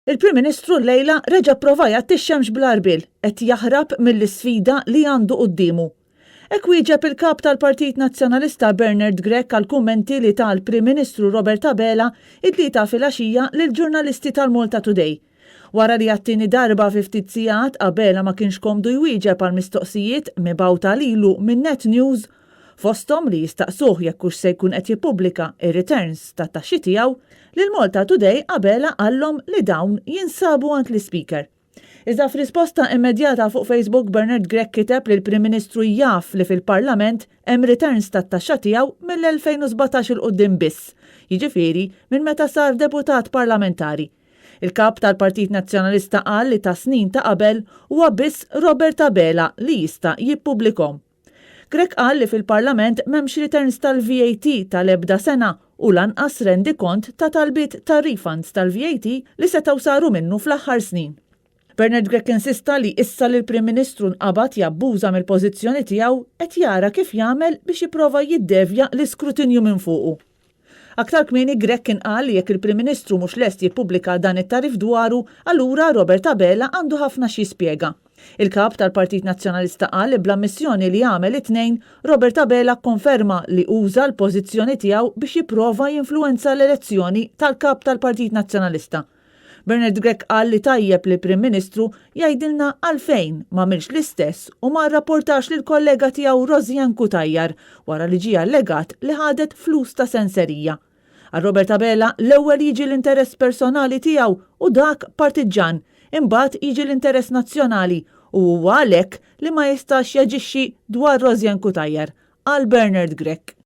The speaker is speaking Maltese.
Il-Prim Ministru llejla reġa' pprova jgħatti x-xemx bl-għarbiel, qed jaħrab mill-isfida li għandu quddiemu. Hekk wieġeb il-Kap tal-Partit Nazzjonalista Bernard Grech għall-kummenti li ta l-Prim Ministru Robert Abela it-Tlieta filgħaxija lill-ġurnalisti tal-Malta Today. Wara li għat-tieni darba fi ftit sigħat Abela ma kienx komdu jwieġeb għal mistoqsijiet mibgħuta lilu minn Net News, fosthom li jistaqsuh jekk hux se jkun qed jippubblika r-returns tat-taxxi tiegħu, lil Malta Today Abela qallhom li dawn jinsabu għand l-Ispeaker. Iżda f'risposta immedjata fuq Facebook Bernard Grech kiteb li l-Prim Ministru jaf li fil-Parlament hemm returns tat-taxxa tiegħu mill-2017 'il quddiem biss, jiġifieri minn meta sar deputat parlamentari. Il-Kap tal-Partit Nazzjonalista qal li tas-snin ta' qabel huwa biss Robert Abela li jista' jippublikhom. Grech qal li fil-Parlament m'hemmx returns tal-VAT tal-ebda sena u lanqas rendikont ta' talbiet ta' refunds tal-VAT li setgħu saru minnu fl-aħħar snin. Bernard Grech insista li issa li l-Prim Ministru nqabad jabbuża mill-pożizzjoni tiegħu qed jara kif jagħmel biex jipprova jiddevja l-iskrutinju minn fuqu. Aktar kmieni Grech kien qal li jekk il-Prim Ministru mhux lest jippubblika dan it-tagħrif dwaru, allura Robert Abela għandu ħafna x'jispjega. Il-Kap tal-Partit Nazzjonalista qal li bl-ammissjoni li għamel it-Tnejn, Robert Abela kkonferma li uża l-pożizzjoni tiegħu biex jipprova jinfluwenza l-elezzjoni tal-Kap tal-Partit Nazzjonalista. Bernard Grech qal li tajjeb li l-Prim Ministru jgħidilna għalfejn m'għamilx l-istess u ma rrapportax lill-kollega tiegħu Rosianne Cutajar wara li ġie allegat li ħadet flus ta' senserija. Għal Robert Abela l-ewwel jiġi l-interess personali tiegħu u dak partiġġan, imbagħad jiġi l-interess nazzjonali u huwa għalhekk li ma jistax jaġixxi dwar Rosianne Cutajar, qal Bernard Grech.